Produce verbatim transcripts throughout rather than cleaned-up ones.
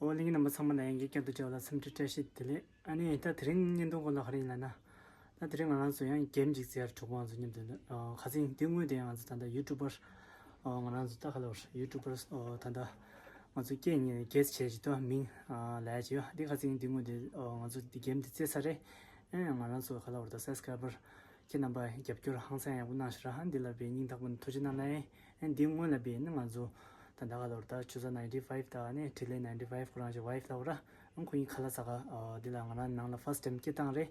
ཨོ་ལྷན་རྒྱས་རྣམ་པ་ཚང་མ་ལ་ཡང་བསྐྱར་དུ་མཇལ་བ་ལ་འཚམས་འདྲི་བཀྲ་ཤིས་བདེ་ལེགས། ཨ་ནི་ད་དེ་རིང་བརྙན་ཐུང་སྐོར་ལ་ག་རེ་ཡིན་ལབ་ན། ད་དེ་རིང་ང་རང་ཚོ་ཡང་གེམ་ཅིག་རྩེ་ཡར་འགྲོ་གི་ང་ཚོ་མཉམ་དུ་ཨ་ཁ་སང་དེ་སྔོན་དེ་ང་ཚོ་ད་ལྟ་ཡུ་ཊུབ་པར་ཨ་ང་རང་ཚོ་ད་ག་ལབ་རེད། ཡུ་ཊུབ་པར་ཨ་ད་ལྟ་ང་ཚོ་སྐད་གཉིས་ནས་གེ་སི་བྱས་ཅིག་ཏུ་མིང་ཨ་ལབ་ཡ་ཅིག་ཡོད། དེ་ཁ་སང་དེ་སྔོན་དེ་ཨ་ང་ཚོ་དེ་གེམ་དེ་རྩེ་ཚར་རེད། ཨེ་ང་རང་ཚོ་ག་ལབ་རེད། ད་སབ་སི་ཀ་རའི་བར་ཁྱེད་རྣམ་པ་རྒྱབ་སྐྱོར་ཧང་སང་ཡག་པོ་གནང་ཤག་ར། ཨ་འདི་ལ་དཔེ་སྙིང་ཐག་པ་ནས་ཐུགས་རྗེ་གནང་ལགས། ཨེ་འདི་སྔོན་ལ་དཔེ་ནི་ང་ཚོ་ད་ལྟ་ག་ལབ་རེད། ད་ཆུ་ཚོད་ནའིན་ཊི་ཕའིབ་དང་ཨ་ནི་དྲིན་ལན་ནའིན་ཊི་ཕའིབ་ཁོ་རང་ཅིག་ཝའིཕ་ལབ་ར། ཨ་ཁོ་གཉིས་ཁ་ལག་ཟ་ག་ཨ་འདི་ལ་ང་རང་ནང་ལ་ཕར་སི་ཊི་ཊེམ་སྐད་བཏང་རེད།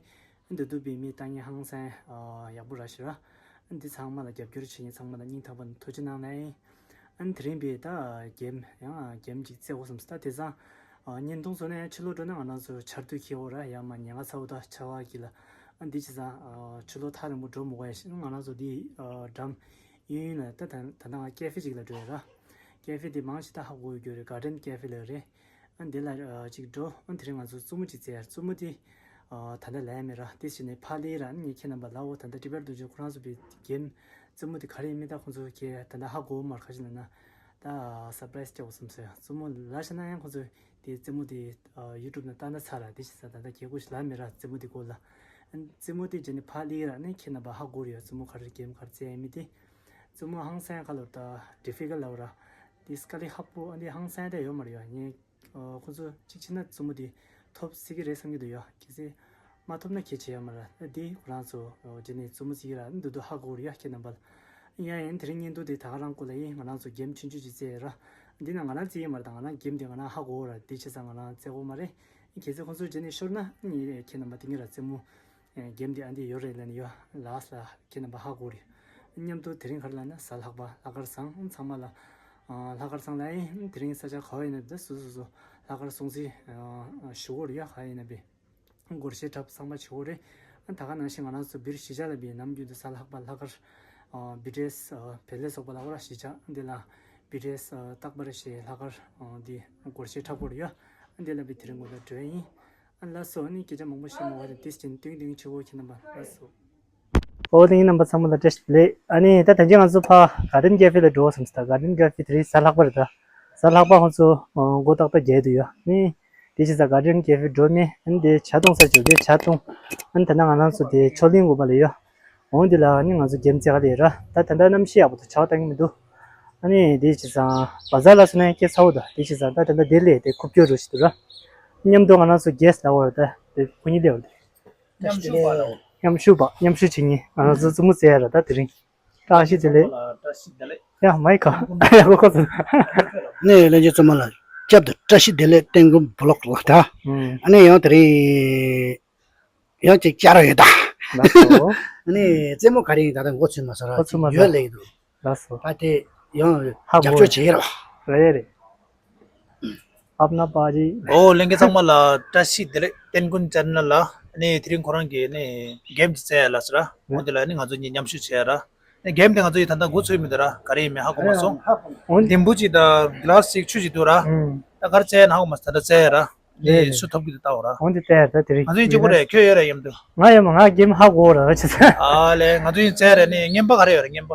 ཨ་འདི་དུ་དཔེ་མི་ལྟ་མཁན་ཧང་སང་ཨ་ཡག་པོ་རག་ཤག་ར། ཨ་འདི་ཚང་མ་ལ་རྒྱབ་སྐྱོར་བྱེད་མཁན་ཚང་མ་ལ་སྙིང་ཐག་པ་ནས་ཐུགས་རྗེ་གནང་ལགས། ཨ་ནི་དེ་རིང་དཔེ་ད་གེམ་ཡང་གེམ་ཅིག་རྩེ་དགོས་བསམ་སོང་། ད་དེང་སང་ཨ་བརྙན་ཐུང་བཟོ་ནས་ཕྱི་ལོགས་འགྲོ་ན་ང་རང་ཚོ་ཆར་དུས་འཁྱེར་དགོས་ར། ཡར་མར་ཉལ་ཁ་ཚ་པོ་དང་ཆར་པ་གྱིས་ལ། ཨ་འདི་བྱས་ཙང་ཨ་ཕྱི་ལོགས་ཐག་རིང་པོ་འགྲོ་མི་དགོས་ཡ་ཞིག་ང་རང་ཚོ་འདི་ཨ་འགྲམ་གཡས་གཡོན་ལ་ད་ད་ད་ལྟ་ང་ཀེ་ཧྥེ་ཅིག་ལ་འགྲོ་ཡ་ར། ཀེ་ཧྥེ་འདི་མང་ཆེ་ད་ཧ་གོ་ཡོད་རྒྱུ་རེད། གར་ཌེན་ཀེ་ཧྥེ་ལབ་རེད། ཨ་འདི་ལ་ཨ་ཅིག་འགྲོ། ཨ་དེ་རིང་ང་ཚོ་རྩེད་མོ་ཅིག་རྩེ་ཡ། རྩེད་མོ་དེ་ཨ་ད་ལྟ་ལབ་ཡ་མེད་ར། དེ་བྱས་ནས་ཕར་སླེབས་ར། ཨ་ནི་ངས་ཁྱེད་རྣམ་པ་ལབ་འོ། ད་ལྟ་ཀྲི་པར་རྡོ་རྗེ་ཁོ་རང་ཚོ་དཔེ་གེམ་རྩེད་མོ་དེ་ག་རེ་ཡིན་མིན་ད་ཁོང་ཚོ་ཁྱེད་ད་ལྟ་ཧ་གོ་མ་རེད། ག་རེ་ལབ་ན་ད་སར་པ་རའི་སི་རྒྱག་དགོས་བསམ་སོང་ཡ། རྩེད་མོ་ལབ་བཞག་ན་ཡང་ཁོང་ཚོས་དེ་རྩེད་མོ་དེ་ཨ་ཡུ་ཊུབ་ནང་བཏང་ན་ཚར་ར། དེ་བྱས་ཙང་ད་ལྟ་གལ་དགོས་ཤིག་ལབ་མེད་ར། རྩེད་མོ་དེ་སྐོར་ལ། ཨ་རྩེད་མོ་དེ་བྱས་ནས་ཕར་སླེབས་ར། ཨ་ནི་ཁྱེད་རྣམ་པ་ཧ་གོ་རེད་ཡ། རྩེད་མོ་ག་རེ་གེམ་ག་རེ་རྩེ་ཡ་ཡིན་མིན་དེ། རྩེད་མོ་ཧང་སང་ཡ་ག་ལབ་རེད། ད་ཌི་ཕི་ཀལ་ཊི་ལབ་ར། དེ་དཀའ་ལས་ཁག་པོ་ཨ་འདི་ཧང་སང་ཡ་ད་ཡོད་མ་རེད་ཡ། ངས་ཨ་ཁོང་ཚོ་གཅིག་བྱས་ན་རྩེད་མོ་དེ་ཐོབ་སྲིད་ཀྱི་རེད་བསམ་གྱི་འདུག་ཡ། གལ་སྲིད་མ་ཐོབ་ན་ཁྱེད་བྱེད་ཡ་མ་རེད། ཨ་འདི་ཁོ་རང་ཚོ་ཨ་བྱས་ནས་རྩེད་མོ་རྩེ་གི་ར། ཨ་འདི་འདུག་ཧ་གོ་རེད་ཡ། ཁྱེད་རྣམ་པ་ལ། ཡ་ཡིན། དེ་རིང་བརྙན་ཐུང་དེ་ད་ག་རང་སྐོར་ལ་ཡིན། ང་རང་ཚོ་གེམ་ཆུང་ཆུང་ཅིག་རྩེ་ཡ་ར། འདི་ན་ང་རང་རྩེ་ཡི་མ་རེད། ད་ང་རང་གེམ་དེ་ང་རང་ཧ་གོ་ར། དེ་བྱས་ཙང་ང་རང་རྩེ་དགོས་མ་རེད། གལ་སྲིད་ཁོང་ཚོ་བྱས་ནས་ཤོར་ན་ཨ་ནི་ཁྱེད་རྣམ་པ་དེ་གཉིས་ར་རྩེད་མོ་གེམ་དེ་ཨ་འདི་ཡོད་རེད་ལབ་ནས་ཡོད། ལགས་ལ་ཁྱེད་རྣམ་པ་ཧ་གོ་རེད། མཉམ་དུ་དེ་རིང་ག་རེ་ལབ་ན་གཟའ་ལྷག་པ་ལྷག་དཀར་བཟང་། ཚང་མ་ལ་ཨ་ལྷག་དཀར་བཟང་ལབ་ཡིན། དེ་རིང་ས་ཆ་ག་བ་ཡིན་ན་ད་སོ་སོ་སོ་སོ་ལྷག་དཀར་སྲུང་བརྩི་ཨ་ཞུ་དགོས་རེད་ཡ། ག་ཡིན་ན་བས། སྒོར་གཞས་འཁྲབ་གསར་པ་བྱེད་དགོས་རེད། ཨ་ད་ག་ནང་བཞིན་ང་རང་ཚོ་སྦིར་གཞིས་ཆགས་ལ་བས་ནམ་རྒྱུན་དུ་གཟའ་ལྷག་པ་ལྷག་དཀར་ཨ་བི་ཌི་ཨེས་ཨ་བེ་ལེ་སོགས་པ་ལ་འོ་ར་གཞིས་ཆགས་འདི་ལ་བི་ཌི་ཨེས་ཨ་རྟག་པར་ཞེས་ལྷག་དཀར་ཨ་འདི་སྒོར་གཞས་འཁྲབ་དགོས་རེད་ཡ། ཨ་འདི་ལ་བས་དེ་རིང་ངོ་ལ་འགྲོ་ཡ་ཡིན། ཨ་ལགས་སོ། ཨ་ནི་སྐད་ཆ་མང་པོ་བཤད་མ་དགོས་རེད། དེ་བཞིན་ཏིང་ཏིང་ཆུ་བོ་ཁྱེད་རྣམ་པ་ལགས་སོ། ཨོ་དེ་ཡིན། རྣམ་པ་ཚང་མ་ལ་བཀྲ་ཤིས་བདེ་ལེགས། ཨ་ནི་ད་ད་གིན་ང་ཚོ་ཕར་གར་ཌེན་ཀེ་ཧྥེ་ལ་འགྲོ་བསམ་སོང་། ད་གར་ཌེན་ཀེ་ཧྥེ་དེ་རིང་གཟའ་ལྷག་པ་རེད། ད་གཟའ་ལྷག་པ་ཁོང་ཚོ་ཨ་སྒོ་ཏག་ཏག་བརྒྱབ་འདུག་ཡ། ཨ་ནི་དེ་བྱས་ཙང་གར་ཌེན་ཀེ་ཧྥེ་འགྲོ་མེད། ཨ་ནི་དེ་ཇ་འཐུང་ས་བྱས་དེ་ཇ་འཐུང་། ཨ་ནི་ད་ལྟ་ང་རང་ཚོ་དེ་ཆོས་གླིང་དགོན་པ་ལ་ཡོད། འོང་དེ་ལ་ཨ་ནི་ང་ཚོ་གེམ་རྩེ་ག་ལ་ཡོད་ར། ད་ད་ལྟ་གནམ་གཤིས་ཡག་པོ་འདུག་ཇ་བ་བཏང་གི་མི་འདུག་ཨ་ནི་དེ་བྱས་ཙང་བ་ཛར་ལ་སོང་ན་སྐད་ཚ་པོ་འདུག་དེ་བྱས་ཙང་ད་ད་ལྟ་དེ་སླེབས་དེ་ཁུག་ཀྱོག་རུ་ཞིག་འདུག་ར། མཉམ་དུ་ང་རང་ཚོ་གེ་སི་ལ་འོ་ར། ད་དེ་ཁོ་གཉིས་སླེབས་ར། དེ། ཉམས་ཞུ་བ་ལ། ཉམས་ཞུ་བ། ཉམས་ཞུ་བྱེད་མཁན་ང་རང་ཚོ་རྩེད་མོ་རྩེ་ཡ་ར། ད་དེ་རིང་བཀྲ་ཤིས་བདེ་ལེགས། ཚང་མ་ལ་བཀྲ་ཤིས་བདེ་ལེགས། ཡ་མའི་ཁ་ཡ་གོ་ཁོ་ཚོ། ནས་ལྷན་རྒྱས་ཚང་མ་ལ་བསྐྱར་དུ་བཀྲ་ཤིས་བདེ་ལེགས། ཏན་ཀུན་བུ་ལོག་ལ་ད། ཨ་ནི་ཡང་དེ་རིང་ཡང་ཅིག་བཅར་ཡོད་ད། ལགས་སོ། ཨ་ནི་རྩེད་མོ་ག་རེ་ཡིན་ད་ལྟ་མགོ་ཚོས་མ་སོང་ར། མགོ་ཚོས་མ་ཡོད་སོང་ལེ་ཡིན་འདུག་ལགས་སོ། ད་དེ་ཡང་ཧ་རྒྱབ་གོ་སྐྱོར་བྱེད་ཀྱི་རེད་པ། རེད་རེད། ཨབ་ན་པ་རི། ཨོ་ལྷན་རྒྱས་ཚང་མ་ལ་བཀྲ་ཤིས་བདེ་ལེགས། ཏན་ཀུན་ཅན་ནལ་ལ་ནི་དེ་རིང་ཁོ་རང་གིས་ནི་གེམ་ཅིག་རྩེ་ཡ་ལབ་སོང་ར། འོ་དེ་ལ་ནི་ང་ཚོ་གཉིས་མཉམ་ཞུགས་བྱས་ར། ནི་གེམ་དེ་ང་ཚོ་ཡིས་ད་ལྟ་འགོ་ཚུགས་མི་འདུག་ར། ག་རེ་ཡིན་མིན་ཧ་གོ་མ་སོང་། ལྡེམ་པོ་ཅིག་དང་གི་ལཱ་སི་ཅིག་ཆུ་ཅིག་འདུག་ར། ད་ག་རེ་རྩེ་ཡ་ན་ཧ་གོ་མ་སོང་། ད་ལྟ་རྩེ་ཡ་ར། ནི་སུ་ཐོབ་ཀྱི་འདུག་ལྟ་འོ་ར། འོ་དེ་རྩེ་ཡ་ད་དེ་རིང་། ང་ཚོ་ཡིན་གཅིག་པོ་རེད། ཁྱོད་ཡོད་ར་མཉམ་དུ། ང་ཡོད་མ། ང་གེམ་ཧ་གོ་ར་ཆ་ཚ། ཨ་ལེ་ང་ཚོ་ཡིན་རྩེ་ཡ་ར། ནི་རྔན་པ་ག་རེ་ཡོད་ར་རྔན་པ།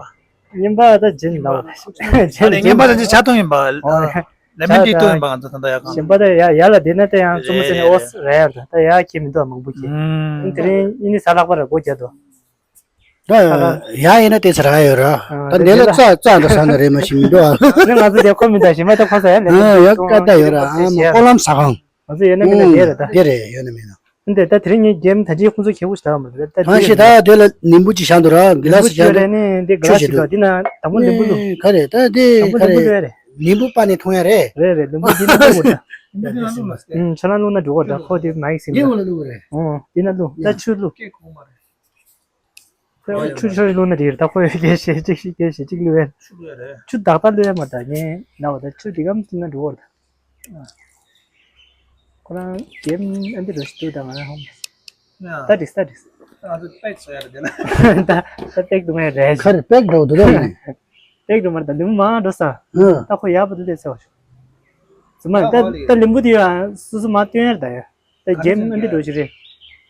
རྔན་པ་ད་ཇིན་ལའོ། ཨ་ནི་རྔན་པ་ད་ཅི་ཇ་འཐུང་ཡིན་པ། ཨོ། ལེ་མོན་ཊི་འཐུང་ཡིན་པ། ང་ཚོ་ད་ལྟ་ཡག་གམ། གཞན་པ་ད་ཡ་ཡ་ལ་བསྡད་ན་ད་ཡང་རྩེད་མོ་རྩེ་ནས་ཨོ་རེད་ཡ། ད་ཡ་ཁྱེད་མི་འདུག་མང་པོ་ཁྱེད། ཨ་ནི་དེ་རིང་ཨ་ནི་གཟའ་ལྷག་པ་ར་སྒོ་རྒྱག་འདུག་ད་ཡ་ཡིན་ན་དེ་ཚོ་རག་ཡོད་ར། ད་འདི་ལ་རྩྭ་རྩྭ་འདྲ་ཟ་ན་རེད་མ་གཞི་མི་འདུག་ཨ། ཨ་ནི་ང་ཚོ་དེ་ཁོ་མི་འདུག་གཞན་པ་ད་ཁོ་ཚོ་ཡ་ལེ་མོན་ཊི་ཡ་སྐད་བརྡ་ཡོད་ར། ཨ་མ་ཀོ་ལམ་ཟ་ཁང་། ང་ཚོ་ཡོད་ན་མེད་ན་དེ་རེད་ད། དེ་རེད། ཡོད་ན་མེད་ན། འདི་ད་དེ་རིང་ངའི་གེམ་ད་ཅི་ཁོང་ཚོ་ཁེ་པོ་ཞིག་ད་མ་རེད་ད། གང་ཞིག་ད་དེ་ལ་ལིམ་བུ་ཅིག་བཞག་འདུག་ར། གི་ལ་སི་བཞག་འདུག་འདི་ན་དང་པོ་ལིམ་བུ་འདུག་འདི་ན་དང་པོ་ལིམ་བུ་འདུག་ག་རེད་ད་དེ། དང་པོ་ག་ལིམ་བུ་རེད། འདུག་རེད། ལིམ་བུ་པ་ནས་འཐུང་ཡ་རེད། རེད་རེད། ལིམ་བུ་འདི་ན་འདུག་གོ་ད། ཨུམ། ཁྱོད་རང་བླུགས་ན་འགྲོ་གོ་ད། ཁོ་དེ་མ་ཡིག་ཟིན་འདི་ལ་བླུགས་རེད། ཨོ་འདི་ན་བླུགས། ད་ཆུ་བླུགས། ཁོ་ཆུ་ཆོས་བླུགས་ན་དེ་རེད་ད། ཁོ་ཡོད་སྐད་བཤད་གཅིག་ཤིག་སྐད་བཤད་གཅིག་བླུགས་རེད། ཆུ་བླུགས་རེད། ཆུ་དག་ད་བླུགས་ཡ་མ་ད་ངས་ན་བ་ད་ཆུ་དེ་གམ་ཟིན་ན་འགྲོ་གོ་ད། ཁོ་རང་གེམ་ཨ་འདི་རུ་ཞིག་ཏུ་དང་ང་རང་ཧོམ། ཡ། ད་དྲིས་ད་དྲིས། ང་ཚོ་པེག་བཟོ་ཡ་རེད་དེ་ན། ད་ད་པེག་དུ་མ་རེད། ཁ་རེ་པེག་འགྲོ་འདུག་ད་ནི། པེག་དུ་མ་རེད་ད་ལིམ་མ་འགྲོ་ས། ཧུ། ད་ཁོ་ཡག་པོ་འདུག་ལས་ཚེ་བ་ཞུ། ཙི་མ་ད་ད་ལིམ་བུ་དེ་ཡ་སུ་སུ་མ་སྟོན་ཡ་རེད་ད་ཡ། ད་གེམ་ཨ་འདི་འགྲོ་ཞིག་རེད།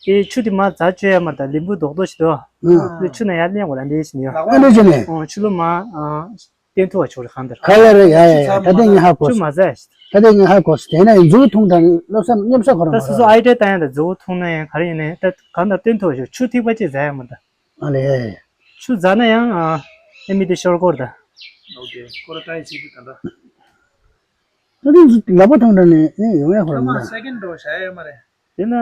དེ་ཆུ་དེ་མ་རྫ་བཅོས་ཡ་མ་རེད་ད་ལིམ་བུ་རྡོག་རྡོག་ཞིག་འདུག་ཧུ། དེ་ཆུ་ན་ཡར་ལེན་དགོས་ལ་འདི་ཞིག་ནི་ཡ། ཨ་འདི་ཞིག་ནི། ཨོ་ཆུ་ལོ་མ་ཨ། བསྟན་ཐུབ་པ་ཆོག་རེ་གང་ལྟར། ཁ་ལ་རེ་ཡ་ཡ་ཡ་ད་ལྟ་ངས་ཧ་གོ་ཆུ་སོང་། མ་ཟ་ཡ་ཞིག་ད་ལྟ་ངས་ཧ་གོ་སོང་། དེ་ན་ཡང་མཛུབ་ཐུང་དང་བསླབ་བསམ་མཉམ་བསགས་ཁོ་རང་ད་སོ་སོ་ཨའི་ཌི་ཡ་བཏང་ཡ་ད་མཛུབ་ཐུང་ན་ཡང་ག་རེ་ཡིན་ནའི་ད་གང་ལྟར་བསྟན་ཐུབ་པ་ཞིག་ཆུ་ཐིགས་པ་གཅིག་ཟ་ཡ་མ་ད། ཨ་ལས། ཆུ་ཟ་ན་ཡང་ཨ་ཨེ་མི་དེ་ཤོར་སྐོར་ད། ཨོ་ཀེ། ཁོ་ར་ཊ་ཡི་བྱེད་དུས་ད་ལྟ། ད་དུང་ལག་པ་ཐང་དྲ་ནས་ཨེ་ཡོང་ཡ་ཁོ་ར་མི་ད། སེ་ཀེན་འགྲོ་བྱ་ཡ་ཡོད་མ་རེད། དེ་ན་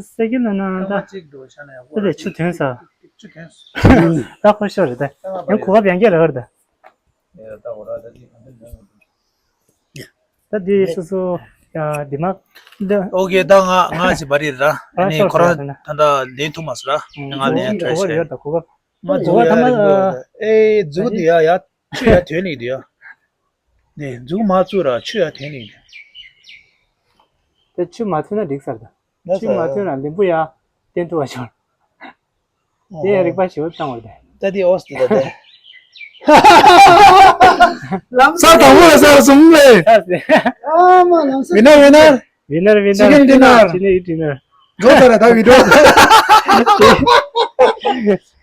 སེ་ཀེན་ན་ན་ད་སྐར་མ་གཅིག་འགྲོ་བྱ་ན་ཡག་པོ་ད་དེ་ཆུ་ཐོན་ས། ཆུ་ཐོན་ས། ད་ཁོ་ཤོར་རེད་ད། ཡང་གོ་སྐབས་ཡང་བསྐྱར་ལ་ཧར་ད། ཡ་ད་འོ་ར་ད་དེ་ག་འདྲ་འདྲ། ད་འདི་སོ་སོ་ཡ་འདི་མ་འདི། ཨོ་ཀེ། ད་ང་ང་ཞིག་བ་རེད་ར། ཨ་ནི་ཁོ་རང་ད་ལྟ་ལེན་ཐུབ་མ་སོང་ར། ང་ལེན་ཡ་ཊ་རའི་བྱས། ཡོད་ད་གོ་སྐབས། ང་འཛུགས་ཡ་རིང་པོ་ཡོད་ད། ཨེ་འཛུགས་འདི་ཡ་ཡ་ཆུ་ཡ་ཐོན་ནི་འདི་ཡ། ནས་འཛུགས་མ་བཙུགས་ར་ཆུ་ཡ་ཐོན་ནི་འདི། དེ་ཆུ་མ་ཐོན་ན་འགྲིག་ས་རེད་ད། ཆུ་མ་ཐོན་ན་ལིམ་བུ་ཡ་བསྟན་ཐུབ་པ་བྱུང་། དེ་ཡང་རིག་པ་ཞིབ་པོ་བཏང་བ་རེད། ད་དེ་ཨོ་སི་དེ་ད་དེ། ལམ་ས་དང་པོ་ལ་ས་གསུམ་ལས། ས་ཟེར། ཨ་མ་ལམ་ས། ཝི་ནར་ཝི་ནར། ཝི་ནར་ཝི་ནར། ཅི་ཀེན་ཌི་ནར། ཅི་ནི་ཌི་ནར། འགྲོ་ཚར་རེད་ད་བི་ཌིའོ།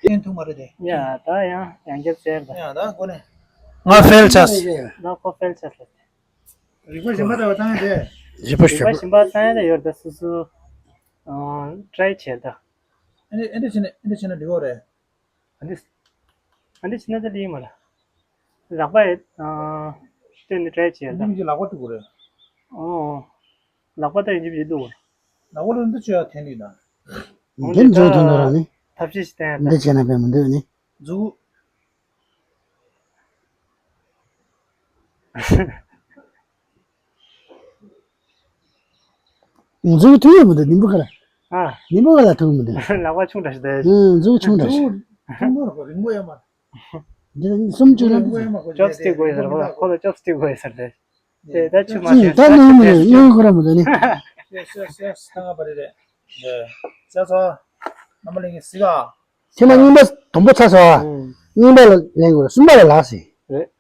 ཡིན་ཐུབ་མ་རེད་དེ། ཡ་ད་ཡང་ཡང་བསྐྱར་ཟེར་ད། ཡ་ད་གོ་ནས། ང་ཕེལ་ཆགས། ད་ཁོ་ཕེལ་ཆགས་ལ། རིག་པ་གཞན་པ་ལྟ་བ་བཏང་ཡ་དེ། རིག་པ་རིག་པ་གཞན་པ་བཏང་ཡ་དེ་ཡོད་ད། སོ་སོ་ཊ་རའི་བྱས་ད། ཨ་ནི་ཨ་འདྲ་བྱས་ན་ཨ་འདྲ་བྱས་ན་འགྲིག་གོ་རེད། ཨ་འདི། ཨ་འདི་ཕྱི་ན་ད་འདི་ཡིན་མ་རེད། ལག་པ་ཡི་ཨ་སྟོན་ནས་ཊ་རའི་བྱས་ད། འདི་མི་གཅིག་ལག་པ་གཏུག་དགོས་རེད། ཨོ། ལག་པ་ད་ཡིན་གཅིག་མི་གཅིག་གཏུག་དགོས། ལག་པ་ལ་འདི་བཅོས་ཡ་ཐེན་ལི་ན། འོ་འདི་འདི་འཇུག་ད་ཐུབ་འདུག་ར་ནི། ཐབས་ཤེས་ཤིག་བསྟན་ཡ་ད། འདི་བྱས་ན་དཔེ་མི་འདུག་ནི། འཛུགས། འཛུགས་ཐུབ་ཡོད་མི་འདུག་ནིམ་བུ་ཁ་ལ། ཨ། ནིམ་བུ་ཁ་ལ་ཐུབ་མི་འདུག་ལག་པ་ཆུང་དྲགས་ཤིག་ད། ཨང་འཛུགས་ཆུང་དྲགས་ཤིག་འཛུགས་ཆུང་དྲགས་རིང་པོ་ཡོད་མ་རེད། འདི་གསུམ་བཅུ་རེད། ཅོབ་སི་ཊིག་དགོས་ཡོད་ཟེར་བ་ཁོ་ལ་ཅོབ་སི་ཊིག་དགོས་ཡོད་ཟེར་ཏེ། དེ་ད་ཆུ་མ་ཅི་ད་ནུས་མི་ནུས་ཁོ་ར་མི་འདུག་ནི། ཤེས་ཤེས་ཤེས་ད་ང་པ་རེད་རེད། ཤེས་ཤེས་ཚོ། རྣམ་པ་ལྷན་རྒྱས་གཟིགས་ཨ། ཐེངས་མ་རྙིང་པ་དུམ་བུ་ཚ་སོང་ཨ། ཨང་། རྙིང་པ་ལ་ལེན་དགོས་རེད། གསུམ་པ་ལ་ལགས་སེ། རེད།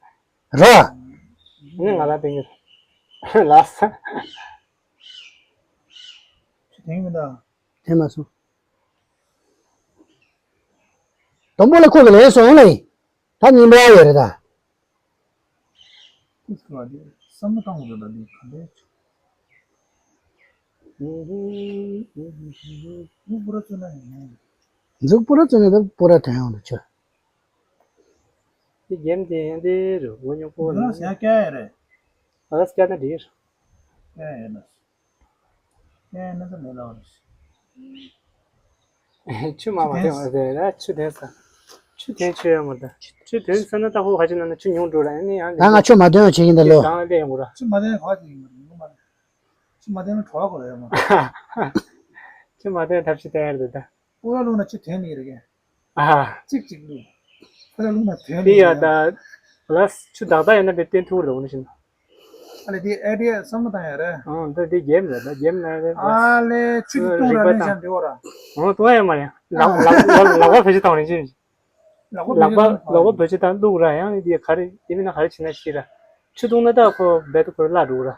ར། ནི་ང་ལ་དེ་ཉིད་ལགས་སེ། ཆུ་དེང་མི་འདའ། དེ་མ་སོང་། དུམ་བུ་ལ་ཁོ་གི་ལེན་སོང་ལེ། ད་རྙིང་པ་ཡོད་རེད་ད། བསམ་བློ་བཏང་དགོས་རེད་ད་འདི་ག་འདྲས། འཛུགས་པོ་ར་བཙུགས་ན་ཡང་། འཛུགས་པོ་ར་བཙུགས་ན་ད་པོ་ར་དྲན་ཡོང་དུ་ཆུ། དེ་རྒྱན་དེ་ཡང་དེ་རུ་འོ་ཉོ་པོ་ལ། ཡང་སྐྱ་ཡ་རེད། ཨ་སྐྱ་ན་འདི་རུ། སྐྱ་ཡ་ན། སྐྱ་ཡ་ན་ད་མེད་ལ་བ་རེད། ཆུ་མ་མ་དེ་མ་དེ་ར་ཆུ་དེ་ས། ཆུ་དེ་ཆུ་ཡ་མ་ད། ཆུ་དེ་ས་ན་ད་ཧོ་ཁ་ཆུ་ན་ན་ཆུ་ཉུང་འགྲོ་ར་ཨ་ནི་ཡང་ད་ང་ཆུ་མ་དོན་བྱེད་ཀྱིན་ད་ལོ། གང་ལས་ཡོང་ར། ཆུ་མ་དོན་ག་ཅིག་ཡིན་མ་རེད་ཡོང་མ་རེད། ཆུ་མ་དོན་གྲོགས་གོ་ར་ཡོང་མ་རེད། ཆུ་མ་དོན་ཐབས་ཤེས་བསྟན་ཡ་རེད་ད། ཨུ་ར་ལུང་ན་ཆུ་དོན་ནི་རེད་གས། ཨ། གཅིག་གཅིག་ལུས། ཨུ་ར་ལུང་ན་དོན་དེ་ནི་ཡ་རེད། ད། ལ་ཆུ་དག་དག་ཡོད་ན་དེ་བསྟན་ཐུབ་རེད་འོ་ན་ཤི་ན། ཨ་ལེ་དེ་ཨེ་ཌི་ཡ་བསམ་བློ་བཏང་ཡ་རེད། ཨང་ད་དེ་གེམ་རེད་ད་གེམ་ན་རེད། ཨ་ལེ་ཆུ་དེ་བཏུང་ར་ལེན་ཤ་འདྲི་བ་ར། ཨང་བཏུང་ཡ་མ་རེད། ལག་ལག་ལག་པ་བེད་སྤྱོད་བཏང་རེད་ཅི། ལག་པ་ལག་པ་བེད་སྤྱོད་བཏང་བླུག་ར་ཡང་དེ་ག་རེ་དེ་མིན་ན་ག་རེ་བྱེད་ན་ཤི་ར། ཆུ་བཏུང་ན་ད་ཁོ་རྦད་དེ་ཁོ་ར་བརླག་འགྲོ་ར།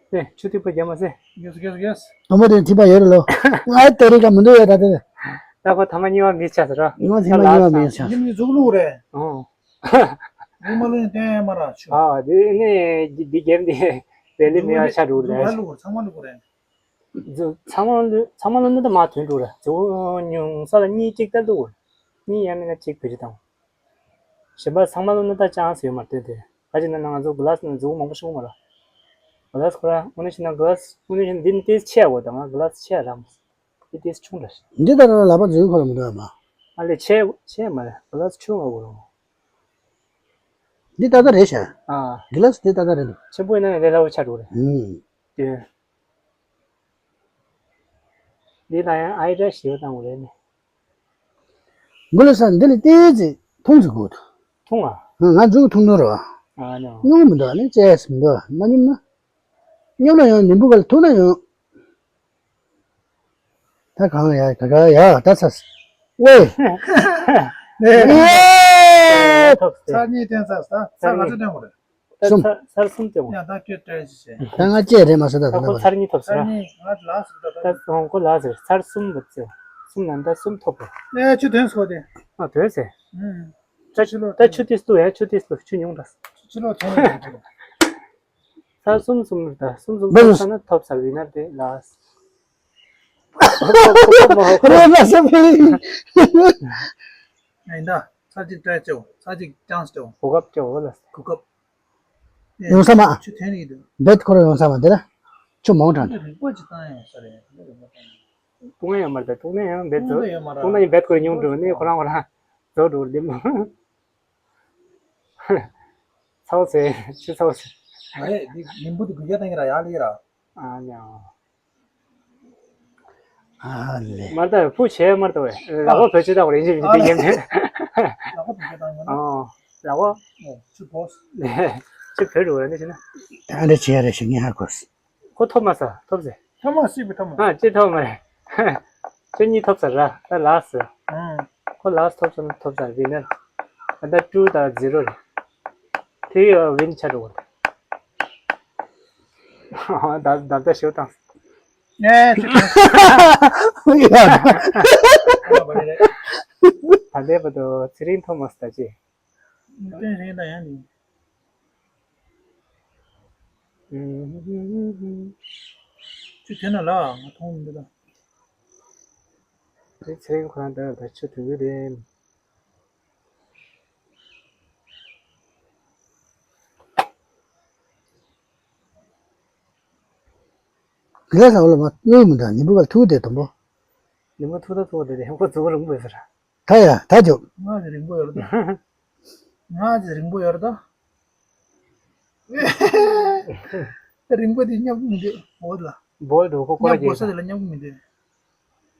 ཨེ་ཆུ་ཐིགས་པ་རྒྱབ་མ་ཟེ། གེས་གེས་གེས། དུམ་བུ་དེ་ཐིགས་པ་ཡོད་རེད་ལོ། ང་ཨེ་ད་རེས་ཀ་མི་འདུག་ཡ་ད་དེ། ད་ཁོ་ཐ་མ་གཉིས་པ་མི་ཆགས་ཟེར་རོ། ང་ཐ་མ་གཉིས་པ་མི་ཆགས། ཡིན་ནི་འཛུགས་བླུག་རེད། ཨོ། བླུག་མ་བླུག་ནི་བསྟན་ཡ་མ་ར་ཆུ། ཨ་འདི་ནི་འདི་འདི་གེམ་འདི་བེ་ལི་མི་ཡ་ཆ་འགྲོ་འཛུགས་རེད། བླུག་ཚང་མ་བླུག་རེད། ཚང་མ་ཚང་མ་ལོ་ནི་ད་མ་ཐོན་འགྲོ་ར། ཛོ་ཉུང་ས་ལ་གཉིས་གཅིག་ད་བླུག་གཉིས་ཡང་མིན་ན་གཅིག་བེད་སྤྱོད་བཏང་། གཞན་པ་ཚང་མ་ལོ་ན་ད་ཅང་ཟེར་ཡོད་མ་རེད་དེ། ག་ཅི་ན་ན་ང་ཚོ་གི་ལ་སི་ན་མཛུབ་མོ་མང་པོ་ཞིག་མ་རེད། གི་ལ་སི་ཁོ་ར་དངོས་གནས་བྱས་ན་གི་ལ་སི་དངོས་གནས་བྱས་ན་འདི་ནི་ཏོག་ཙམ་ཆེ་བ་དང་ང་གི་ལ་སི་ཆེ་ར་མ་སོང་། འདི་ཏོག་ཙམ་ཆུང་དྲགས་ཤག་འདི་ལྟར་ལག་པ་འཛུལ་ཁོ་ར་མི་འདུག་ཨ་མ། ཨ་ལས་ཆེ་ཆེ་མ་རེད་གི་ལ་སི་ཆུང་བ་གོ་རུང་། འདི་ཏག་ཏག་རེད་ཤག་ཨ། གི་ལ་སི་འདི་ཏག་ཏག་རེད་འདུག་ཆེན་པོ་ཡིན་ན་ལས་སླ་བོ་ཆགས་འགྲོ་རེད། ཨུམ། དེ། འདི་ལ་ཡང་ཨའི་ཌི་ཡ་ཞེ་པོ་བཏང་དགོས་རེད་ནི། མགོ་ལ་ས་འདི་ལ་ཏོག་ཙམ་ཐུང་ཙམ་དགོས་འདུག་ཐུང་ཨ། ང་ང་འཛུགས་ཐུང་ཐུང་རེད་བ། ཨ་ནོ། སྙོམས་མི་འདུག་ཨ་ནི་ཙེས་མི་འདུག་མ་སྙོམས་ན། སྙོམས་ན་ཡང་ནིམ་བུ་ག་ལ་ཐུག་ན་ཡང་། ད་གང་ཡ་ག་ག་ཡ་ད་ཚ། ཝེ། ཚར་གཉིས་བསྟན་ཚར་ས་ཚར་ང་ཚོ་བསྟན་དགོས་རེད། ད་གསུམ། ཚར་ཚར་གསུམ་སྟེ་འོང་། ཡང་ད་ཁྱོད་བཀྲ་ཤིས་བྱས། ད་ང་བཅད་རེད་མ་ཟེར་ད་ད་ད་ཁོ་ཚར་གཉིས་ཐོབ་ཚར་ཟེར། གཉིས་ང་ལ་ཟེར་ད་ད་ད་འོང་ཁོ་ལ་ཟེར་ཚར་གསུམ་བུ་ཚེ། གསུམ་ནང་ད་གསུམ་ཐོབ་པ། ཨེ་ཆུ་དོན་སོ་དེ། ཨ་དོན་ཟེར། ཨུམ། ད་ཆུ་ལོ་ད་ཆུ་ཏིས་ལུ་ཡ་ཆུ་ཏིས་ལུ་ཆུ་ཉུང་འདྲ། ཆུ་ལོ་དོན་ཡོད་ཆུ་ལོ། ཚར་གསུམ་གསུམ་རེད་ད། གསུམ་གསུམ་བུ་ཐོབ་ས་ན་ཐོབ་ས་ཝི་ནར་དེ་ལ། ཁོ་ཁོ་ཁོ་མ་ཧོ་ཁོ། རེད་ན་སེ་ཕེ། ཡིན་ད། ཚར་གཅིག་སྤྲད་ཅོ། ཚར་གཅིག་ཅང་སི་ཅོ། གོ་སྐབས་ཅོ་ལ། གོ་སྐབས། ཡོང་ས་མ། ཆུ་ཐོན་ཡིན་འདུག་བེད་ཁོ་ར་ཡོང་ས་མ་དེ་ལ། ཆུ་མང་དྲགས་འདུག་རིག་པ་ཅི་བཏང་ཡང་ས་རེད། བཏུང་ཡང་མ་རེད། བཏུང་ན་ཡང་བེད་བཏུང་ན་ཡང་བེད་ཁོ་ར་ཉུང་འགྲོ་ནི་ཁོ་རང་ཁོ་རང་། རྫོགས་འགྲོ་རེད་མ། ཚའོ་ཚེ་ཆུ་ཚའོ་ཚེ། མ་རེད། འདི་ལིམ་བུ་དེ་དགུ་བརྒྱ་བཏང་གི་ར་ཡག་ལེ་ར། ཨ་ལེ། ཨ་ལེ། མར་ད་ཕུ་ཆེ་མར་ད་བས་ལག་པ་བེད་སྤྱོད་ད་བར་ཡིན་གྱི་མི་དེ་ཡིན་མེད། ལག་པ་བེད་སྤྱོད་བཏང་ཡོད་ན། ཨོ། ལག་པ། ཨོ་ཆུ་བོས། ཆུ་བོས་འགྲོ་བས་འདི་བྱས་ན། ད་འདི་བྱས་རེ་ཞིག་ངས་ཧ་གོ། ཁོ་ཐོབ་མ་ས་ཐོབ་ཟེ། ཐོབ་མ་སྲིད་པའི་ཐོབ་མ། ཨ་ཅི་ཐོབ་མ་རེད། ཁྱོད་གཉིས་ཐོབ་ཚར་ར་ད་ལགས་སུ། ཁོ་ལགས་ཐོབ་ཚར་ན་ཐོབ་ཚར་ཝི་ནར། ད་ལྟ་ཊུ་དང་ཛི་རོ་རེད། དེ་ཡི་ཝིན་ཆགས་འགྲོ་གི་རེད། ད་ད་ལྟ་ཞེ་པོ་བཏང་། ད་ལྟའི་བར་དུ་ཚེ་རིང་ཐོབ་མ་སོང་ད་ཅི། ཏན་རེད་ད་ཡང་ནི། ཅི་དེ་ན་ལ་ང་མཐོང་མི་འདུག་ད། དེ་ཚེ་རིང་ཁོ་རང་འདི་ལ་ད་ཆུ་དུ་གི་རེད། དེ་ལ་ལ་མ་གནོད་མི་འདུག་ཉིན་པོ་ག་ཐུག་དེ་དུམ་པོ། ཉིན་པོ་ཐུག་ད་ཐུག་དེ་དེ་ཁོ་ཛུ་གུ་རིང་པོ་ཡོད་ས་ར། ད་ཡ་ད་འཇོག་ང་ནི་རིང་པོ་ཡོད་རེད་ད། ང་ནི་རིང་པོ་ཡོད་རེད་ད། རིང་པོ་དེ་སྙབ་གི་མི་འདུག་འོ་ལ། བོལ་འགྲོ་ཁོ་ཀོ་ར་སྙབ་དགོས་ས་རྒྱས། དེ་ལ་སྙབ་གི་མི་འདུག་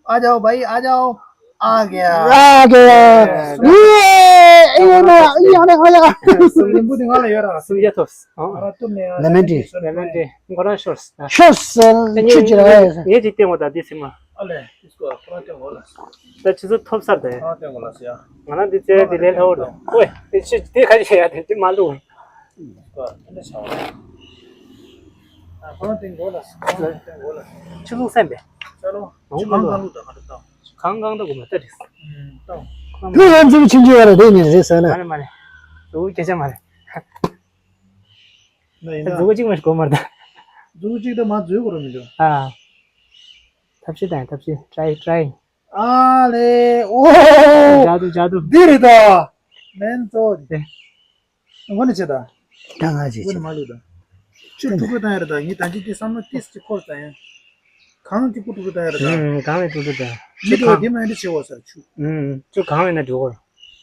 ཨ་ཇའོ་བའི་ཨ་ཇའོ། ཨ་གེ། ཨ་གེ། ཡེ། ཨེ་ཡ་ན་ཨེ་ཡ་ན་ཨ་ཡ། རིང་པོ་དེ་ང་ལ་ཡོད་ར། སུམ་བརྒྱ་ཐོབ། ང་ར་ཏུ་མེ་ཡ། ལེ་མན་ཊི། ལེ་མན་ཊི། ཁོ་རང་ཤོར། ཤོར་ཟེར་ཆུ་ཅི་ར་ཡ། ངས་ཅིག་སྟེང་བ་ད་དེ་སིམ་མ། ཨ་ལེ། ད་ཆུ་ཚོད་ཐོབ་ས་རེད། ང་རང་སྟེང་ལ་ཟེར་ཡ། ང་རང་འདི་རྩེ་འདི་ལས་ལྷག་འོ་ལ། ཨོའི། དེ་ཆུ་དེ་ཁ་ཤས་ཡ་དེ་དེ་མ་བླུག་ཁོ་རང་སྟེང་འོ་ལ། ཁོ་རང་སྟེང་འོ་ལ། ཆུ་བླུག་སེམས་པས། ཅ་ལོ། ཆུ་གང་གང་བླུག་ད་ང་ད་བཏང་། གང་གང་ད་གོ་མ་ལྟ་རེད། ཨུམ་བཏང་། ཁོ་རང་ཚོ་ཆུང་ཆུང་ཡ་ར་རེད་ནི་རེད་ཟེར་ན། མ་རེད་མ་རེད། དུ་སྐད་ཆ་མ་རེད། ན་ཡིན་ན། མཛུ་གུ་གཅིག་མ་ཞིག་གོ་མར་ད། མཛུ་གུ་གཅིག་ད་མ་འཛུལ་གོ་ར་མི་འདུག་ཨ། ཐབས་ཤེས་དང་ཐབས་ཤེས། ཊི་རའི་ཊི་རའི། ཨ་ལེ། ཨོ། ཇ་དུ་ཇ་དུ། འདི་རེད་ད། ལན་ཙོ་དེ། ཨེ། ངོ་ནས་བྱེད་ད། ད་ང་ཅིག་ངོ་ནས་མ་ལུས་ད། ཁྱོད་ཕྲུ་གུ་བཏང་ཡ་རེད་ད། ངས་ད་ཅི་དེ་བསམ་བློ་ཏིས་ཅིག་འཁོར་ད་ཡ། གང་གཅིག་པུ་ཕྲུ་གུ་བཏང་ཡ་རེད་ད། ཨུམ། གང་ལས་ཕྲུ་གུ་བཏང་། མི་འགྲོ་དེ་མ་འདྲ་བྱེད་འོ་ས་ཆུ། ཨུམ། ཁྱོད་གང་ཡིན་ན་འགྲོ་གོ།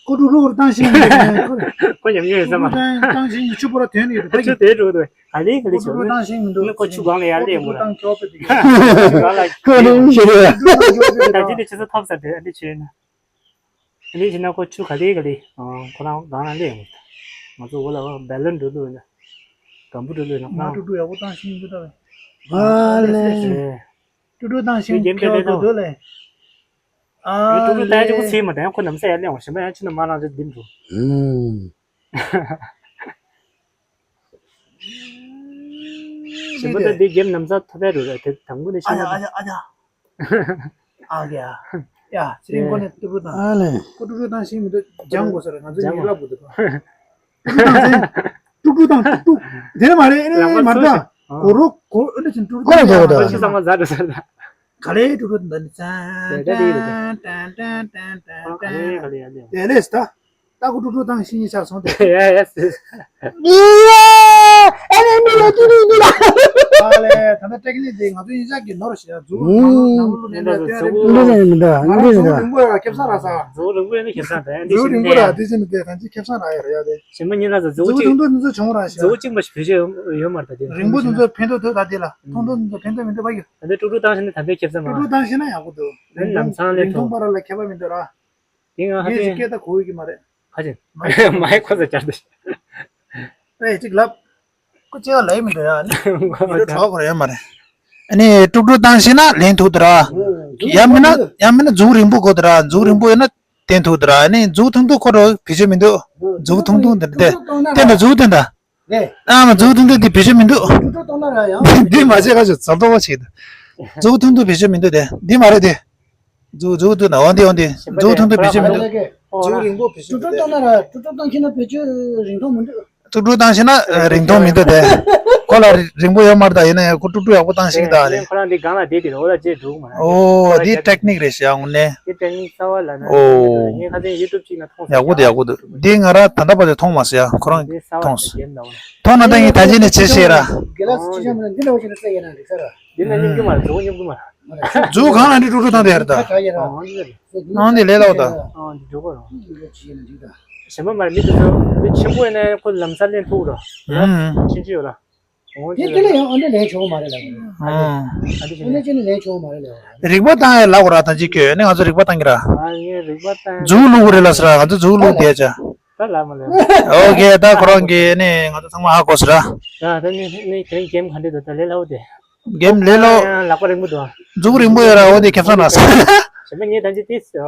ཁོ་ཕྲུ་གུ་བཏང་ཤེས་མི་འདུག་ཁོ་ཉམས་མྱོང་ཡོད་ས་མ། ཕྲུ་གུ་བཏང་ཤེས་ཆུ་པོ་ར་དོན་ཡོད་ད། ཁྱོད་དེ་འགྲོ་གི་འདུག་ག་ལེ་ག་ལེ་ཆོག་ཕྲུ་གུ་བཏང་ཤེས་མི་འདུག་ཁོ་ཆུ་སྒང་ལ་ཡར་སླེབས་ཡོང་གི་རེད། ཕྲུ་གུ་བཏང་ཁྱོག་པ་དེ། ཆུ་སྒང་ལ། ཁོ་ནི་ཤེས་རེད། ད་ཅི་དེ་ཆུ་ཚོད་ཐོབ་ས་དེ་འདི་བྱས་ན། འདི་བྱས་ན་ཁོ་ཆུ་ག་ལེ་ག་ལེ། ཁོ་རང་སྒང་ལ་སླེབས་ཡོང་གི་རེད། ང་ཚོ་འོ་ལ་བལ་ལོན་འགྲོ་འདུག་ཡིན་ན། སྒམ་བུ་འགྲོ་འདུག་ཡིན་ན་ཁོ་རང་། ཕྲུ་གུ་ཡག་པོ་བཏང་ཤེས་མི་འདུག་ད། ཨ་ལེ། ཕྲུ་གུ་བཏང་ཤེས་མི་འདུག་ལེ། ཨ་ལེ། ཕྲུ་གུ་བཏང་ཅིག་པུ་ཚིག་མ་དང་ཁོ་ནམ་ས་ཡར་སླེབས་འོང་། གཞན་པ་ཡང་ཕྱི་ནང་མ་རང་ཚོ་འདི་འགྲོ། ཨུམ། ཞིམ་པོ་ད་འདི་རྒྱབ་ནམ་ས་ཐོབ་པའི་རུ་རེད་དེ་དང་པོ་ནས་ཨ་ཡ་ཨ་ཡ་ཨ་ཡ། ཨ་གི་ཡ། ཡ་ཚེ་རིང་ཁོ་ནས་ཏུ་རུ་དང་། ཨ་ལེ། ཁོ་ཏུ་རུ་དང་ཤིང་མི་འདུག་སྦྱང་དགོས་ས་རེད། ང་ཚོ་ཉིན་རེ་ལབ་དགོས་འདུག་ཏུ་རུ་དང་ཟེར། ཏུ་རུ་དང་ཏུ་ཏུ། དེ་མ་རེད། ཨེ་ནས་མ་རེད་ད། གོ་རོ་གོ་ཨེ་ནས་ཅིན་ཏུ་རུ་དང་ཟེར་བ་ད། ཁོ་ཆུ་ཚང་མ་ཟ་འགྲོ་ཟེར་ད། ག་ལེ་ཏུ་རུ་དང་ད་ནི་ཙང་ཏན་ཏན་ཏན་ཏན་ཏན་ཏན་ཏན། ག་ལེ་ག་ལེ་ཡ་ལེ། དེ་ལས་ད། ལྟ་སྐུ་ཀྲུག་ཀྲུག་བཏང་ཤིང་ཡིན་ཆགས་སོང་སྟེ། ཡ་ཡ་སི། ཡ། ཨ་ནི་མི་ལ་ཏི་རི་ཏི་ལ། ཨ་ལེ། ད་ལྟ་ཊེག་ནིག་དེ་ང་ཚོ་ཡིན་ཆགས་ཀྱི་ནོར་ཞེ་ཡ་མཛུབ་ནང་ལོགས་ནང་ལོགས་ལ་ནས་ལ་ཏེ་རིང་པོ། ང་རང་མཛུབ་རིང་པོ་ཡ་ཁེབས་ས་ར་ས། མཛུབ་རིང་པོ་ཡ་ནི་ཁེབས་ས་ད་ཡ་འདི་མཛུབ་རིང་པོ་ར་དེ་ཅི་ནི་དེ་ད་ཅི་ཁེབས་ས་ར་ཡ་ར་ཡ་དེ། ཞིམ་པོ་ཉིན་ར་ས་མཛུབ་མཛུབ་གཅིག་ཐུང་ཐུང་མཛུབ་ཆུང་ར་ཞེ་ཡ། མཛུབ་གཅིག་མ་ཞིག་བེད་སྤྱོད་ཡོད་མ་རེད་ད་དེ། རིང་པོ་དེ་ཚོ་ཕན་ཐོགས་ཐོགས་ད་དེ་ལ། ཐུང་ཐུང་དེ་ཚོ་ཕན་ཐོགས་མི་འདུག་བ་ཡོད། ད་དེ་ཀྲུག་ཀྲུག་བཏང་ཤེས་ན་ད་དེ་ཁེབས་ས་མ་རེད། ཀྲུག་ཀྲུག་བཏང་ཤེས་ན་ཡག་པོ་འདུག་ལམ་སང་ལས་ཐུང་པ་ར་ལ་ཁྱད་པར་མི་འདུག་ར། དེ་ང་ཧ་ངས་ཅིག་ཅང་སྐད་ད་གོ་ཡི་གི་མ་རེད། ཧ་ཅང་མ་ཡི་ཁོ་ཚ་བཅར་ཏེ། ཨེ་ཅིག་ལབ། ཁོ་ཅེ་བ་ལ་ཡི་མི་འདུག་ཡ། ཨ་ནི་མི་འདུག་གྲོགས་ཁོ་ར་ཡོད་མ་རེད། ཨ་ནི་ཀྲུག་ཀྲུག་བཏང་ཤེས་ན་ལེན་ཐུབ་འདུག་ར། ཡང་མིན་ན་ཡང་མིན་ན་མཛུབ་རིང་པོ་དགོས་འདུག་ར། མཛུབ་རིང་པོ་ཡོད་ན་བསྟན་ཐུབ་འདུག་ར། ཨ་ནི་མཛུབ་ཐུང་ཐུང་ཁོ་ར་བེད་སྤྱོད་མི་འདུག་མཛུབ་ཐུང་ཐུང་འདི་འདི་བསྟན་ད་མཛུབ་བསྟན་ད། རེད། ཨ་མ་མཛུབ་ཐུང་ཐུང་འདི་བེད་སྤྱོད་མི་འདུག་ཀྲུག་ཀྲུག་བཏང་ན་ར་ཡང་། འདི་མ་བྱེད་ཁ་ཤས་ཟ་ཏོག་པ་བྱེད་འདུག་མཛུབ་ཐུང་ཐུང་བེད་སྤྱོད་མི་འདུག་དེ་འདི་མ་རེད་དེ། མཛུབ་མཛུབ་ཐུང་ཐུང་འོ་འདི་འོ་འདི་མཛུབ་ཐུང་ཐུང་བེད་སྤྱོད་མི་འདུག་མཛུབ་རིང་པོ་བེད་སྤྱོད་ཀྲུག་ཀྲུག་བཏང་ན་ར་ཀྲུག་ཀྲུག་བཏང་ཤེས་ན་བེད་སྤྱོད་རིང་ཐུང་མི་འདུག་ཀྲུག་ཀྲུག་བཏང་ཤེས་ན་རིང་ཐུང་མི་འདུག་དེ། ཁོ་ལ་རིང་པོ་ཡོད་མ་རེད་ད། ཡིན་ན་ཡང་ཁོ་ཀྲུག་ཀྲུག་ཡག་པོ་བཏང་ཤིག་ད་ནི། ཁོ་རང་འདི་སྒང་ལ་བསྡད་དེ་རོ་ལ་རྗེས་འགྲོ་གི་མ་རེད། ཨོ་འདི་ཊེག་ནིག་རེད་ཤག་དངོས་གནས། འདི་ཊེག་ནིག་གསར་བ་ལ་ན། ཨོ་ངས་ཁ་སང་ཡུ་ཊུབ་ཅིག་ན་མཐོང་སོང་། ཡག་པོ་འདུག་ཡག་པོ་འདུག་འདི་ང་རང་ད་ལྟ་བར་དུ་མཐོང་མ་སོང་ཡ། ཁོ་རང་འདི་གསར་བ་མཐོང་སོང་། འདི་རྒྱན་འདྲ་བོ་ལ། མཐོང་ན་ད་ངས་ད་ཅི་ནས་བྱེད་ཤེས་ར། དགེ་ལགས་སུ་ཅི་བྱ་མ་ན་འདི་འདྲ་བོ་ཞིག་ན་རྩེ་ཡ་ན་རིག་ས་ར། འདི་ན་སྙོམ་གི་མ་རེད། མཛུག་གུ་སྙོམ་གི་མ་རེད། མཛུག་གུ་གང་ལ་འདི་ཀྲུག་ཀྲུག་བཏང་དེ་རེད་ད། ཁ་གྲག་ཡ་ར། ཨང་འདི་ལས་ལའོ་ད། ཨང་འདི་འགྲོ་གོ་ར། གཞན་པ་མ་རེད། མི་དེ་ཚོ་མི་ཆེན་པོ་ཡིན་ན་ཁོ་ལམ་སང་ལེན་ཐུབ་ར། ཨང་ཕྱིན་ཅི་ཡོད་ར། འོང་དེ་ཅི་དེ་ལ་ཡང་ཨ་འདྲ་ལན་ཆོག་མ་རེད་ལ། ཨང་། ཨ་འདྲ་ཅི་ནས་ལན་ཆོག་མ་རེད་ལ། རིག་པ་བཏང་ཡ་ལབ་དགོས་ར། ད་ཅི་ཁྱོད་ནི་ང་ཚོ་རིག་པ་བཏང་གི་ར། ཨ་ངས་རིག་པ་བཏང་། མཛུག་གུ་བླུག་དགོས་རེད་ལ་ཟེར་ར། ང་ཚོ་མཛུག་གུ་བླུག་བསྡད་ཅག་ད་ལབ་མ་ལབ། ཨོ་ཁེ། ད་ཁོ་རང་གིས་ནི་ང་ཚོ་ཚང་མ་ཧ་གོ་ཟེར་ར། ད་ད་ནི་ནི་དེ་རིང་གེམ་ག་འདྲ་འདུག་ད་ལས་སླ་བོ་དེ། གེམ་ལས་སླ་བོ། ཡང་ལག་པ་རིང་པོ་འདུག་མཛུག་གུ་རིང་པོ་ཡོད་ར། འོ་དེ་ཁེབས་ས་ན་ཟེར། གཞན་པ་ངས་ད་ཅི་ཏིས་ཨ།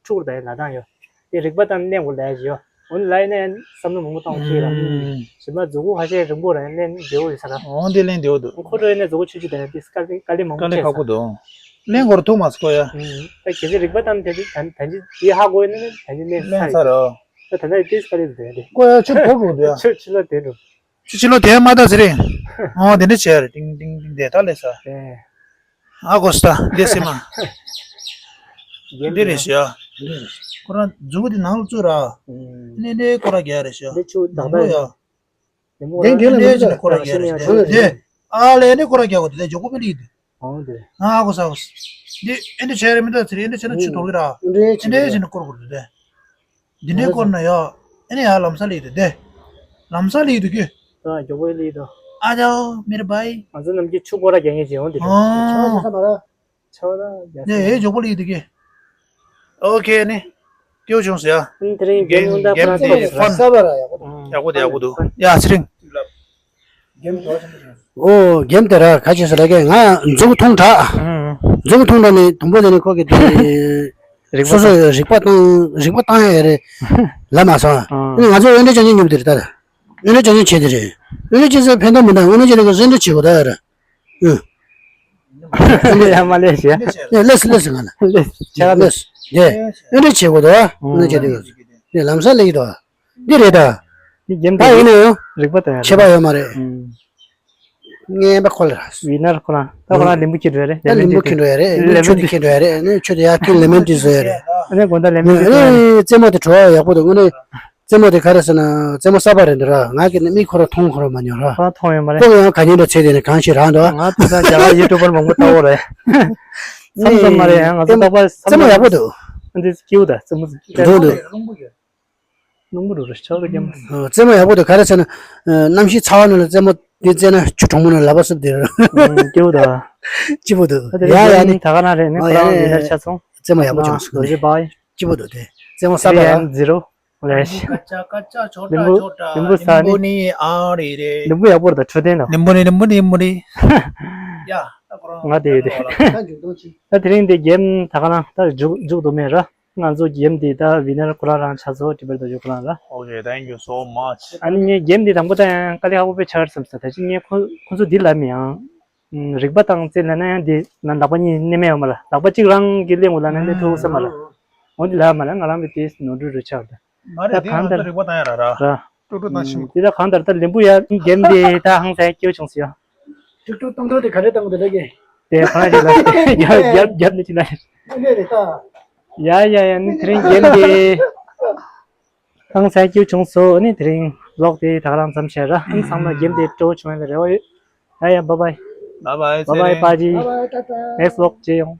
ཕྲུ་གུར་ད་ཡི་ལ་དང་ཡོད། དེ་རིག་པ་དང་ལེན་དགོས་ལས་ཡོད། འོན་ལ་ཡིན་ན་བསམ་བློ་མང་པོ་བཏང་གི་ར། ཨུམ། ཞིམ་པ་མཛུག་གུ་ཁ་ཤས་རིང་པོ་ར་ལེན་བདེ་བོ་ཡོད་ས་ར། འོང་དེ་ལེན་བདེ་བོ་འདུག་ཁོ་ཚོ་ཡིན་ན་མཛུག་གུ་ཆུང་ཆུང་དང་དེ་དཀའ་ལས་དཀའ་ལས་མང་པོ་དཀའ་ལས་འཕྲད་ཁག་པོ་ས། འདུག་ལེན་དགོས་ར་ཐུག་མ་སོང་ཡ། ཨུམ། ད་གལ་སྲིད་རིག་པ་དང་དེ་དེ་ད་ད་ཅི་དེ་ཧ་གོ་ཡིན་ན་ད་ཅི་ལེན་ལེན་ས་ས་ར། ད་ད་ད་དེ་དཀའ་ལས་འདུག་དེ། ཁོ་ཡ་ཆུ་བོ་རུ་འདུག་ཡ། ཆུ་ཆུ་ལ་དེ་འགྲོ། ཆུ་ཆུ་ལོ་དེ་མ་ད་ཟེར་རེད། ཨོ་དེ་འདྲ་བྱས་རེད། ཏིང་ཏིང་ཏིང་དེ་ད་ལས་ས། དེ། ཨ་གོ་སྟ་འདི་སེ་མ། འདི་རེད་ཤག་ཁོ་རང་མཛུག་གུ་དེ་ནང་ལ་བཙུགས་ར། ཨུམ། ནི་ནི་ཁོ་རང་རྒྱག་རེད་ཤག་འདི་ཆུ་དག་དག་ཡ། ལེམ་བུ་ར། དེ་ལ་ནི་ནི་ཁོ་རང་རྒྱག་རེད་ཤག་དེ། ཨ་ལས་ནི་ཁོ་རང་རྒྱག་གོ་དེ་ཇོ་ཀོ་པི་ལི་དེ། ཨོ་དེ། ཨ་གོ་ས་གོ་ས། འདི་ཨེ་འདྲ་བྱས་རེད་མི་འདུག་ཟེར། ཨེ་འདྲ་བྱས་ན་ཆུ་དོར་གི་ར། ཨེ་འདྲ་བྱས་ན་ཁོ་རང་གོ་རེད་དེ། འདི་ནས་སྐོར་ན་ཡ། ཨེ་ནས་ཡ་ལམ་སང་ལི་དུ་དེ། ལམ་སང་ལི་དུ་གི། ཨ་མགྱོགས་པོ་ལི་དུ། ཨ་ཅའོ་མེར་བའི། ང་ཚོ་ནམ་རྒྱུན་ཆུ་སྐོར་ར་རྒྱག་མཁན་ཞིག་ཡོང་དེ་རེད། ཨོ། ཆ་ས་མ་ར། ཆ་ར་རྒྱག་ནས་ཧེ་མགྱོགས་པོ་ལི་དུ་གི། ཨོ་ཁེ་ནི། སྐྱོ་བྱུང་ཟེར་ཡ། ཨ་ནི་དེ་རིང་གེམ་གེམ་ད་ཕ་ར་དེ་ཕན། ས་བ་ར་ཡག་པོ་འདུག་ཡག་པོ་དེ་ཡག་པོ་འདུག་ཡ་ཚེ་རིང་། ཨོ་རྒན་དེ་ར་ག་ཅེས་ཟེར་ལ་གེ་ང་མཛུབ་མཐོང་དྲག་ཨང་། མཛུབ་མཐོང་དྲག་ནས་དང་པོ་དེ་ནས་ཁོ་གི་དེ་རིག་པ་སོ་སོ་རིག་པ་བཏང་རིག་པ་བཏང་ཡ་རེད་ལབ་མ་སོང་། ཨང་། ཨ་ནི་ང་ཚོ་འོན་ཏེ་ཅང་ཅང་ཉོབ་དེ་རེད་ད། འོན་ཏེ་ཅང་ཅང་བྱེད་དེ་རེད། འོན་ཏེ་ཅི་ཟེར་ཕན་ཐོགས་མི་འདུག་འོན་ཏེ་ཅི་ལ་གི་འོན་ཏེ་བྱེད་དགོས་ད་ཡ་ར། ཨང་། ཡ་མ་ལས་ཤེ། ལས་ལས་ལས་ང་ལ་ལས་ཆ་ལས་ལས་དེ་འོན་ཏེ་བྱེད་དགོས་ད། འོན་ཏེ་བྱེད་དེ་དེ་ལམ་སང་ལས་ཀྱི་འདུག་འདི་རེད་ད། འདི་རྒྱན་ད་ཡིན་ན་ཡང་རིག་པ་དང་ཡ་ཁྱད་པར་ཡོད་མ་རེད། ཨུམ། ངན་པ་ཁོ་ལ་ར། ཝི་ནར་ཁོ་རང་ད་ཁོ་རང་ལེམ་བུ་ཁྱེར་འགྲོ་ཡ་རེད། ད་ལེམ་བུ་ཁྱེར་འགྲོ་ཡ་རེད། ནི་ཆུ་དེ་ཁྱེར་འགྲོ་ཡ་རེད། ནི་ཆུ་དེ་ཡ་ཁྱེར་ལེ་མོན་ཊི་བཟོ་ཡ་རེད། ཨ་ནི་དགོང་དག་ལེམ་བུ་ཁྱེར་འགྲོ་ཡ་རེད། རྩེད་མོ་དེ་བྲོ་བ་ཡག་པོ་འདུག་དངོས་གནས་རྩེད་མོ་དེ་ག་རེ་ཟེར་ན་རྩེད་མོ་གསར་པ་རེད་འདུག་ར། ང་གི་ནི་མིག་ཁོ་ར་མཐོང་ཁོ་ར་མ་མྱོང་ར། ཁོ་མཐོང་ཡོད་མ་རེད། ཁོ་ཡང་ག་ཉིན་འདྲ་བྱས་དེ་ནི་གང་ཞིག་རང་འདུག་ང་དེ་ད་རྒྱ་གར་ཡུ་ཊུབ་པར་མང་པོ་ལྟ་བོ་རེད། བསམ་བསམ་མ་རེད། ཡང་ང་ཚོ་རྟག་པར་བསམ་རྩེད་མོ་ཡག་པོ་འདུག་འདི་སྐྱིད་པོ་ད་རྩེད་མོ། འགྲོ་འདུག་རླུང་བུ་རུ་རུ་ཆགས་རུ་རྒྱབ། རྩེད་མོ་ཡག་པོ་འདུག་ག་རེ་ཟེར་ན། གནམ་གཤིས་ཚ་བ་ནང་ལ་རྩེད་མོ་འདི་རྩེས་ན་ཆུ་གྲང་མོ་ནང་ལག་པ་སུབ་དེ་རུ། སྐྱིད་པོ་འདུག་སྐྱིད་པོ་འདུག་ད་དེ་ཡ་ཡ་ནི་ད་ག་ན་རེད་ནི་ཨོ་ཁོ་རང་ཡ་ཡིན་ན་ཆ་ཚང་། རྩེད་མོ་ཡག་པོ་བྱུང་སོང་རྡོ་རྗེ་པའི། སྐྱིད་པོ་འདུག་དེ་རྩེད་མོ་གསར་པ་ར། ཡན་ཛི་རོ། རེད། ཀ་ཅ་ཀ་ཅ་ཆོ་ཊ་ལིམ་བུ་ཆོ་ཊ་ལིམ་བུ་ས་ནི། ལིམ་བུ་ནི་ཨ་རི་རེད། ལིམ་བུ་ཡག་པོ་རེད་ད་འཕྲོད་བསྟེན་དང་། ལིམ་བུ་ནི་ལིམ་བུ་ནི་ལིམ་བུ་ནི། ཡ་ད་ཁོ་རང་ང་དེ་ཡོད་དེ། ད་འཇུག་དོན་ཅི། ད་དེ་རིང་དེ་གེམ་ད་ག་རང་ད་འཇུག་འཇུག་འདུག་མེད་ར། ང་ཚོ་གེམ་འདི་ད་ཝི་ནར་ཁོ་རང་རང་ཆ་ཚོ་ཏི་བེད་དུ་བཞུགས་ཁོ་རང་ར། Okay, thank you so much. ཨ་ནི་ངས་གེམ་འདི་དང་པོ་ད་ཡང་དཀའ་ལས་ཁག་པོ་དཔེ་ཆགས་སམ་ས་ད་ཅི་ངས་ཁོ་ཁོ་ཚོ་འདི་ལབ་མི་ཡང་། རིག་པ་དང་རྩལ་ལབ་ན་ཡང་འདི་ན་ལག་པ་གཉིས་མནན་མེད་ཡོད་མ་ལ་ལག་པ་གཅིག་རང་གིས་ལེན་དགོས་ལབ་ན་ལེན་ཐུབ་ས་མ་ལ། འོ་འདི་ལབ་མ་ལ་ང་རང་གི་དེ་ནོར་འཁྲུལ་རུ་ཆགས་ད། མ་རེད་ད་དེ་གང་ལྟར་རིག་པ་བཏང་ཡ་ར་ར། ར། ཀྲུག་ཀྲུག་བཏང་ཤིང་། དེ་ད་གང་ལྟར་ད་ལེན་པོ་ཡ་གེམ་དེ་ད་ཧང་སང་སྐྱོ་བྱུང་སི་ཡ། ཀྲུག་ཀྲུག་གཏོང་ཐོག་དེ་ག་རེ་བཏང་དགོས་ལ་གེ། དེ་ཁོ་རང་ཞིག་ལ་རྒྱབ་རྒྱབ་རྒྱབ་ནི་ཅི་ལ། ཨ་ནི་རེད་ད། ཡ་ཡ་ཡ་ནི་དེ་རིང་གེམ་དེ་ཧང་སང་སྐྱོ་བྱུང་སོ། ཨ་ནི་དེ་རིང་ལོག་དེ་ད་ག་རང་མཚམས་བཞག་ར། ཨ་ནི་ཚང་མ་གེམ་དེ་སྤྲོ་བྱུང་ཡ་ལ་རེ་བ་ཡོད། ཡ་ཡ་bye bye. Bye bye. Bye bye པ་ཇི། Bye bye, ཏ་ཏ། Next vlog ཅེ་ཡོང་།